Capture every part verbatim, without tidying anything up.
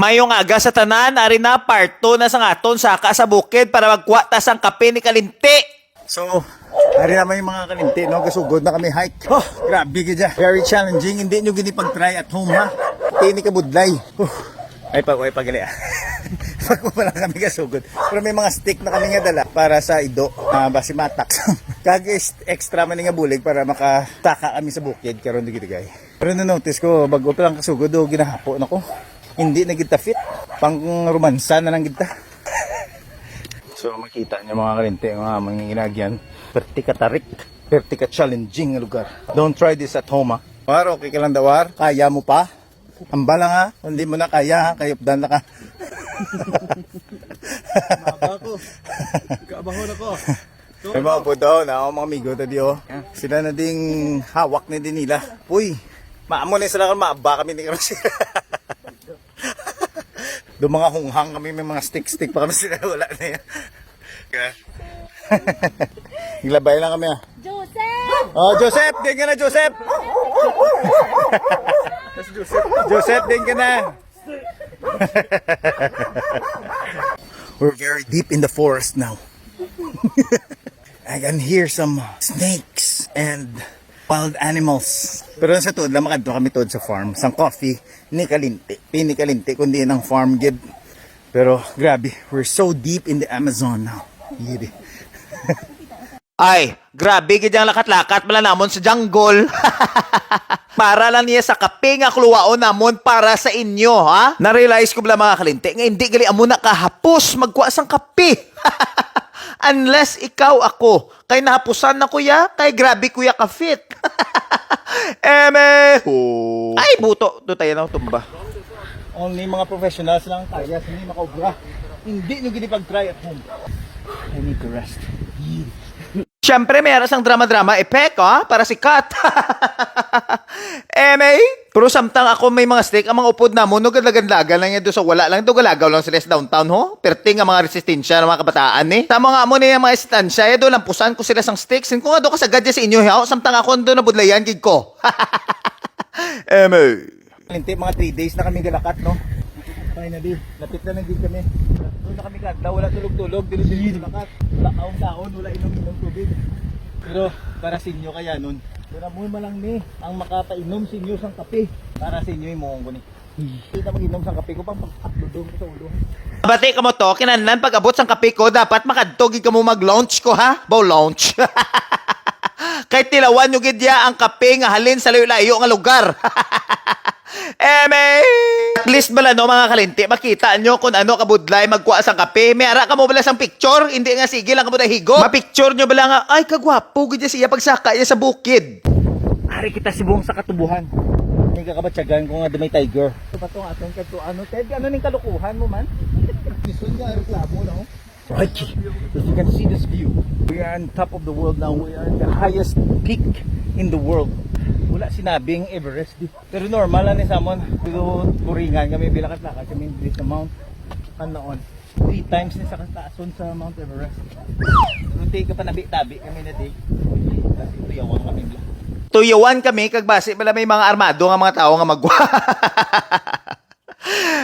Mayong aga sa tanan, ari na part two na sang aton saka sa bukid para magkuha ta sang kape ni Kalinti. So, ari naman yung mga Kalinti, no? Gasugod na kami hike. Oh, grabe gid siya. Very challenging. Hindi nyo gini pag-try at home, ha? Hindi ni kabudlay. Oh. Ay pa, ay pa gali, ah. Pag pa lang kami gasugod. Pero may mga stick na kami nga dala para sa ido. Ah, basi matak. Kag is- extra man nga bulig para makataka kami sa bukid karon, dugay-dugay. Pero na-notice ko, bago pa lang kasugod, oh, ginahapo na ko. Hindi na kita fit. Pang romansa na lang kita. So, makita niyo, mga Kalinti, mga manginginagyan. Perti ka tarik, perti ka challenging nga lugar. Don't try this at home, ha. War, okay ka lang daw, War? Kaya mo pa? Ambala nga, kung di mo na kaya, ha, kayupdan na ka. Maba ko. Kaabahon ako. May mga puto na ako, mga amigo, tadi, oh. Sila na ding hawak ni din nila. Uy, maamo na sila kung maaba kami ni Rosel. Do mga hunghang kami, may mga stick-stick pa kami sila, wala na yan. Naglabay lang kami, ah. Joseph! Oh, Joseph! Diyan ka na, Joseph! Joseph, diyan ka na! We're very deep in the forest now. I can hear some snakes and wild animals. Pero sa tuod lang, makadto kami tuod sa farm sang coffee ni Kalinti. Pini Kalinti, kundi ang farm gid. Pero grabe, we're so deep in the Amazon now. Gidi. Ay, grabe gid ang lakat-lakat pala namon sa jungle. Para lang niya sa kape nga kuluwaon namon para sa inyo, ha? Na-realize ko bala, mga Kalinti, nga hindi gali amo na kahapos magkuha sang kape. Unless ikaw ako, kay nahapusan na kuya, kay grabe kuya ka fit. Eme! Ay, buto. Do tayo na tumba. Only mga professionals lang kaya sini makaubra. Hindi nyo gini pag-try at home. I need to rest. Siyempre, may ara sang drama-drama effect, ah, para sikat. Eme! Pero samtang ako may mga stick, ang mga upod namon, no, galagan-lagan lang yan doon sa wala lang, doon galagaw lang sila sa downtown, ho? Perti nga mga resistensya ng mga kabataan, eh. Tama nga mo na yung mga estansya, eh, doon lampusan ko sila sang stick. Sin ko nga doon kasagad dyan sa inyo, ho? Samtang ako doon nabudlayan, gig ko. Eme. Linti, mga three days na kami galakat, no? Finally, lapit na lang din kami. Doon na kami kadlaw, wala tulog-tulog, dili-dili lakat. Wala kaon-kaon, wala inom-inom tubig. Pero para sa inyo kaya nun, pero mo man lang ni ang makapainom sa inyo sang kape. Para sa inyo, imuhon ko ni. Hindi na mag-inom sang kape ko, pang pag-upload ko sa ulo. Bati kamo to, kinahanglan pag-abot sang kape ko, dapat makadto gid kamo mag-launch ko, ha? Baw launch. Kay tilawan nyo gid ya ang kape nga halin sa layo-layo nga lugar. Eme! At least bala, no, mga Kalinti, makita nyo kung ano kabudlay magkuha sang kape. May ara kamo bala sang picture? Hindi nga sige lang kamo dahigo. Ma-picture nyo bala nga, ay, kagwapo gid siya pagsaka iya sa bukid. Ari kita subong sa katubuhan. May kakabatyagan ko nga may tiger. Ito ba itong aton kadto? Ano, Ted? Ano ning kalukuhan mo, man? Gusto niya reklamo, no? Right, if you can see this view, we are on top of the world now. We are in the highest peak in the world. Wala sinabing Everest, di. Pero normal lang ni Samon. Pero kuringan kami, bilakat-lakat kami dito sa Mount, ano on. Three times ni sa kataason sa Mount Everest. Pero di ka pa nabi-tabi kami na di. Kasi tuyawan kami bla. Tuyawan kami, kag basi bala may mga armado nga mga tawo nga magwa.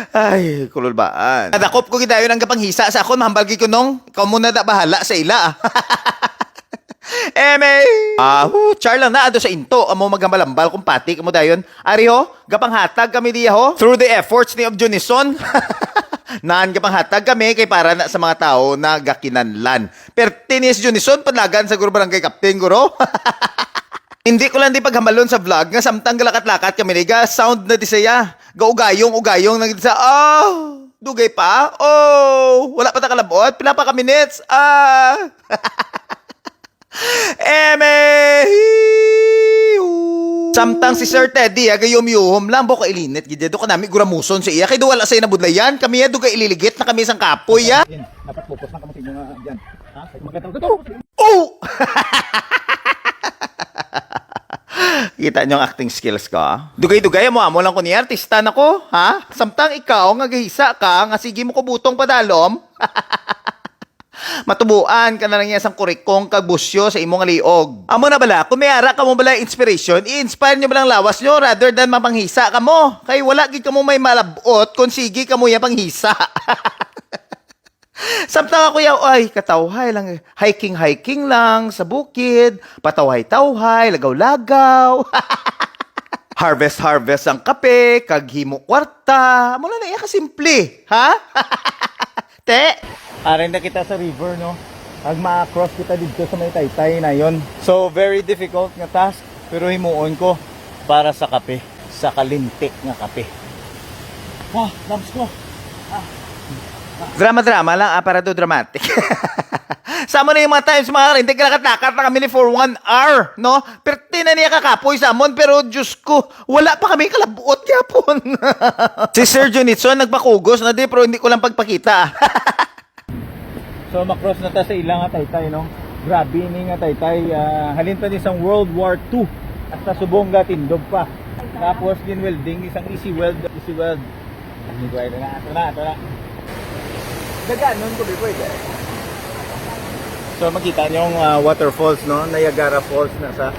Ay, kululbaan. Nadakop ko gidayon ang gapanghisa sa akon, mahambal gid ko nung, ikaw mo na da bahala sa ila, ah. Eme! Ah, hu, char lang na, ado sa into, amo maghambal-hambal kung pati kamo dayon. Ari ho, gapanghatag kami diya ho, through the efforts ni Ob Junison. Nan gapanghatag kami kay para na sa mga tawo na gakinanlan. Perti ni Junison, panlagan sa guro barangay captain, guro. Hindi ko lang di paghambalon sa vlog nga samtang galakat-lakat kami ni ga sound na di saya. Gaugayong-ugayong na gid sa, oh, dugay pa? Oh, wala pa ta kalabot? Pila pa ka minutes? Ah. Eme! Samtang si Sir Teddy, ah, gayom-yuhom lang, bako ilinit gid do kanami guramuson sa iya kay do wala sa nabudlayan. Kami, ah, dugay ililigit na kami sang kapoy, ah. Dapat focus lang kamo sa inyo nga dyan. Ha? Maganda to. Oh! Kita niyo ang acting skills ko, ah. Dugay-dugay mo, amo lang ko ni artista na ko, ha? Samtang ikaw nga gahisa ka nga sige mo ko butong padalom. Matubuan ka na lang niya sang kurikong kag busyo sa imo nga liog. Amo na bala, kung may ara kamo bala inspiration, i-inspire nyo bala ang lawas nyo rather than mapanghisa kamo. Kay wala gid kamo may malabot kung sige kamo ya panghisa. Samtang ako yaw, ay, katawhay lang. Hiking-hiking lang sa bukid, patawhay-tawhay, lagaw-lagaw. Harvest-harvest ang kape, kag himo kwarta. Amo lang na iya kasimple, ha? Te? Arin na kita sa river, no? Ag ma-cross kita dito sa may taytay na yon. So, very difficult nga task, pero himuon ko para sa kape, sa kalinti nga kape. Ah, lamps ko. Drama-drama lang, ah, para do dramatic. Sa amo na yung mga times, mga kalinti, lakat-lakat na kami ni for one hour, no? Perti na niya kakapoy sa amon, pero Diyos ko, wala pa kami kalabot yapon. Si Sir Junitson nagpakugos na di, pero hindi ko lang pagpakita. So, makross na ta sa ila nga taytay, no? Grabe ni nga taytay. Ah, halin pa ni sang World War Two. Hasta subong ga tindog pa. Tapos, gin-welding, isang easy weld, easy weld. Anyway, ito na, ito na, ito na. Daganon ko before, eh. So, makita niyo yung ah, waterfalls, no? Niagara Falls na sa...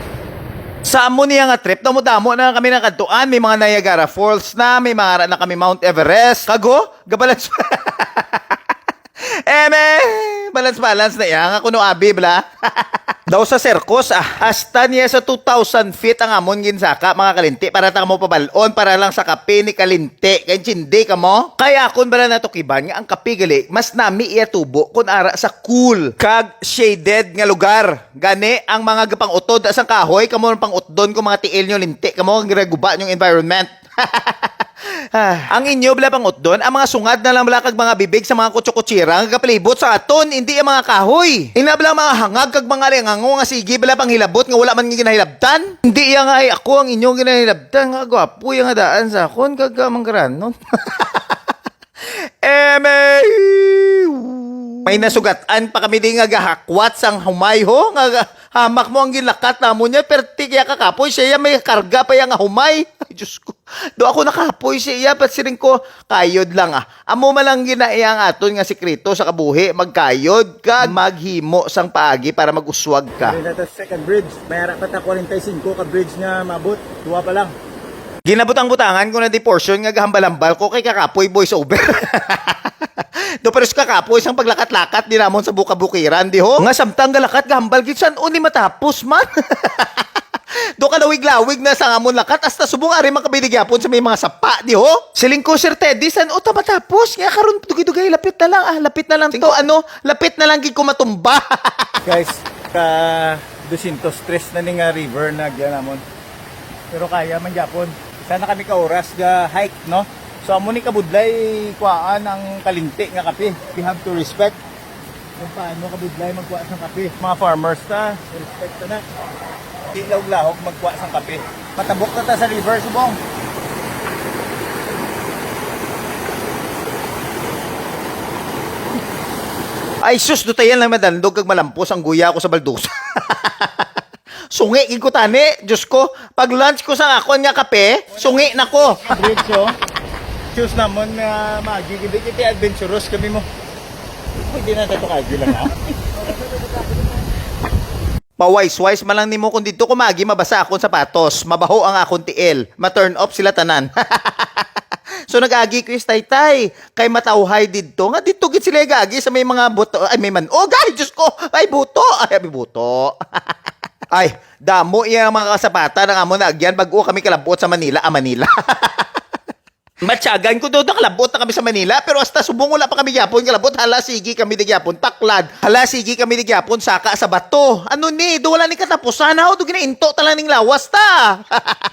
Sa amo niya nga trip, damo-damo na kami nakadtuan. May mga Niagara Falls na, may mga ara na kami Mount Everest. Kago, gabalan sa... Eme! Balance-balance na iya nga kuno abi, bla. Daw sa Circus, ah, hasta niya sa two thousand feet ang amon ginsaka, mga kalinti, para ta mo pabalon, para lang sa kape ni kalinti. Kay intindi ka mo? Kay akon bala natukiban nga ang kape gali, mas nami iya tubo kun ara sa cool kag shaded nga lugar. Gani, ang mga gapang-utod sang kahoy, kamo ang pang-utdon ko, mga tiil nyo, linti kamo, ang ginaguba nyong environment. Ah, ang inyo bala pang-utdon, ang mga sungad na lang bala kag mga bibig sa mga kutso-kutsira nga gapalibot sa aton, hindi ang mga kahoy. Ina bala ang mga hangag kag mga alingango nga sige bala panghilabot nga wala man nga ginahilabtan. Hindi iya nga ay ako ang inyong ginahilabtan nga gwapo iya nga daan sa akon kag ah, manggaranon. Eme! May nasugat-an pa kami di nga gahakwat sang humay ho, nga ga- hamak mo ang gilakat namo niya, perti kaya kakapoy siya, may karga pa iya nga humay. Ay, Diyos ko. Do ako nakapoy siya, pat siring ko, kayod lang ah. Amo man lang ginaiya ang aton nga sikreto sa kabuhi, magkayod kag maghimo sang paagi para mag-uswag ka. Diri na ta sa second bridge. May ara pa ta forty-five ka bridge nga maabot. Duha pa lang. Ginabutang-butangan ko na di portion nga gahambal-hambal ko kay kakapoy voice over. Do pero sa kakapoy sang paglakat-lakat di namon sa buka-bukiran di ho. Nga samtang galakat gahambal gid san-o ni matapos man. Do kalawig-lawig na sa amon lakat hasta subong ari man kami di gyapon sa may mga sapa di ho. Siling ko, Sir Teddy, san-o ta matapos? Nga karon dugay-dugay lapit na lang ah, lapit na lang to ano, lapit na lang gid ko matumba. Guys, ka two hundred three na ni nga river na gyan namon. Pero kaya man gyapon. Sana kami ka oras ga hike, no? So amo ni kabudlay kuhaan ang kalinti nga kape. We have to respect kung paano kabudlay magkuha sang kape. Mga farmers ta, respect ta na. Di lahog-lahog magkuha sang kape. Matabok na ta sa river, subong. Ay sus, dutayan lang madandog kag malampos ang guya ko sa baldusa. Sungi gid ko tani, Diyos ko. Pag lunch ko sa akon nga kape, sungi na ko. Bridge, oh. Choose namon nga magi, hindi kita adventurous kami mo. Pwede na tayo kagi lang, ha? Paways-ways man lang nimo kung dito ko magi mabasa akon sapatos, mabaho ang akon tiil, ma-turn off sila tanan. So nag-agi ko is taytay, kay matawhay didto nga didto gid sila gagi sa may mga buto, ay may man-, oh, ay Diyos ko, ay buto, ay abi buto. Ay, damo iya ang mga kasapatan ang amo na agyan bag-o kami kalabot sa Manila, ah, Manila. Matyagan ko daw nakalabot na kami sa Manila, pero hasta subong wala pa kami gyapon kalabot, hala sige kami di gyapon taklad, hala sige kami di gyapon saka sa bato. Ano ni, do wala ni katapusan, ha? Do ginainto ta lang ning lawas ta.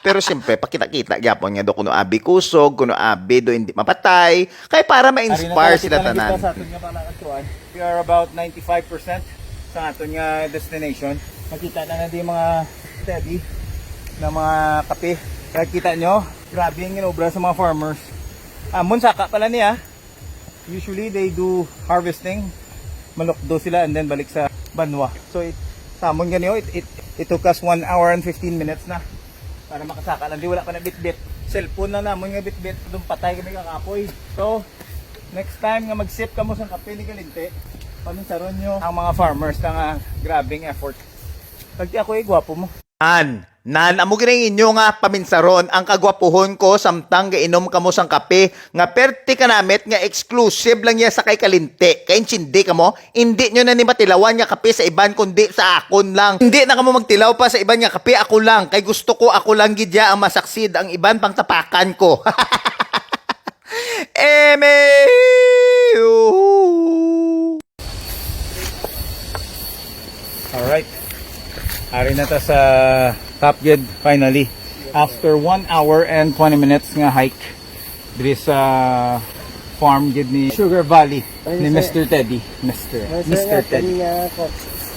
Pero siyempre, pakita-kita gyapon nga do kuno abi kusog, kuno abi do hindi mapatay, kay para ma-inspire sila tanan. Sa aton nga pala, kuan. We are about ninety-five percent sa aton nga destination. Makita na na di mga steady na mga kape. Kaya kita nyo, grabe ang inobra sa mga farmers. Amon saka pala niya. Usually they do harvesting. Malukdo sila and then balik sa banwa. So it, samon gani, oh, it, it, it took us one hour and fifteen minutes na para makasaka lang. Di wala pa na bitbit. Cellphone na namon nga bitbit. Doon patay kami kakapoy. So, next time nga mag-sip kamo sa kape ni Kalinti, Paminsaron nyo ang mga farmers na nga grabing effort. Pagti ako, eh, gwapo mo. An, nan, amo gid ang inyo nga paminsaron ang kagwapuhon ko samtang gainom kamo sang kape nga perti ka namit nga exclusive lang niya sa kay Kalinti. Kaintindi kamo? Indi nyo na ni matilawan nga kape sa iban kundi sa akon lang. Hindi na kamo magtilaw pa sa iban nga kape, ako lang. Kay gusto ko ako lang gid ya ang masaksid, ang iban pang tapakan ko. Eme! Alright. Ari na ta sa Top Gid, finally. After one hour and twenty minutes nga hike diri sa farm gid ni Sugar Valley ni Mister Teddy. Mister Mister Teddy. Nga,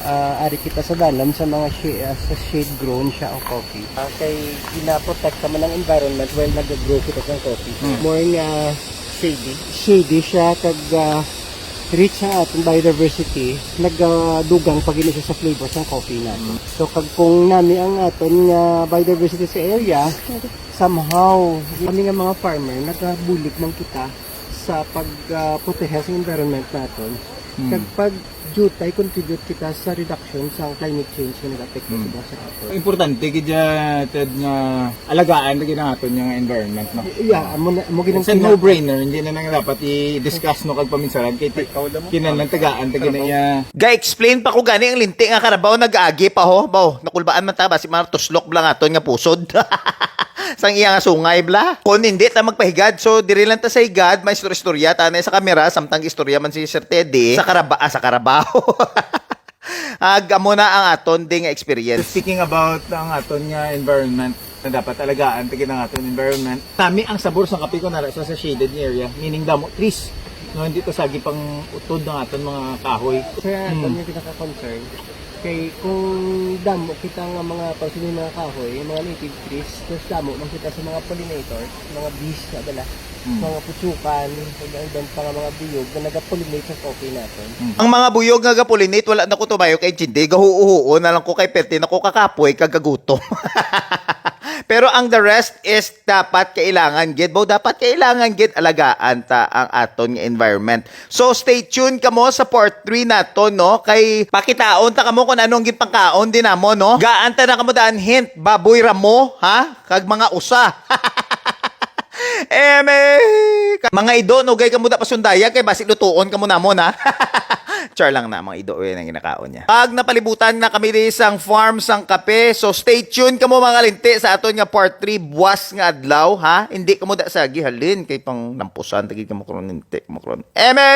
ah, ari kita sa dalam sa mga shi- ah, sa shade grown siya ang coffee. Ah, kay ginaprotekta man ang environment while nag-grow kita sa coffee. Hmm. More nga shady. Shady siya kag, ah, rich ang aton biodiversity, nagadugang pa gini siya sa flavor sang coffee nato. Mm. So kag kung nami ang aton nga biodiversity sa area, somehow kami nga mga farmer nagabulig man kita sa pag, ah, protehe sa environment naton. Mm. Kag pag jutay contribute kita sa reduction sa climate change nga nag-apekto sa Mm. bansa naton. Importante gid, ah, Ted, nga alagaan lagi ang aton nga environment, no? Yeah, amo na, amo gid ang It's a kina- no-brainer, hindi na nang dapat i-discuss, no, kag paminsaran kay ti- kinahanglan tagaan ta gina iya. Ga-explain pa ko gani ang linti nga karabaw nag-agi pa ho. Baw, nakulbaan man ta basi mga tuslok bla nga aton nga pusod. Sang iya nga sungay bla. Kon hindi ta magpahigad, so diri lang ta sa higad, may istorya-istorya ta na sa kamera, samtang istorya man si Sir Teddy sa karaba ah, sa karabaw. Ag amo na ang aton ding experience. Speaking about ang aton nga environment, na dapat alagaan ta gid ang aton environment. Nami ang sabor sa kape ko nara sa, sa shaded area, meaning damo trees. No, hindi ta sagi pang utod ang aton mga kahoy. Sa Hmm. aton nga pinaka-concern, kay kung damo kita nga mga pagsunin mga kahoy, yung mga native trees, mas damo man kita sa mga pollinators, mga bees na bala, Hmm. mga putsukan, kag ang iban pa nga mga buyog na nagapollinate sa coffee natin. Hmm. Ang mga buyog nga gapollinate, wala na ko tumayo kay Chindi, gahuo-huo na lang ko kay perti na ko kakapoy kag gagutom. Pero ang the rest is dapat kailangan gid, bo, dapat kailangan gid alagaan ta ang aton nga environment. So stay tuned kamo sa part three nato, no? Kay pakitaon ta kamo kung anong gipangkaon din namo, no? Gaan ta na kamo daan hint, baboy ramo, ha? Kag mga usa. Eme! Mga ido, nugay kamo da pasundaya kay basi lutuon kamo namon, ha? Char lang na, mga ido, eh, nang ginakaon niya. Pag napalibutan na kami di sang farm sang kape, so stay tuned kamo, mga linti, sa aton nga part three buwas nga adlaw, ha? Hindi kamo da sa gihalin kay pang nampusan tagi kamo karon, linti kamo karon. Eme!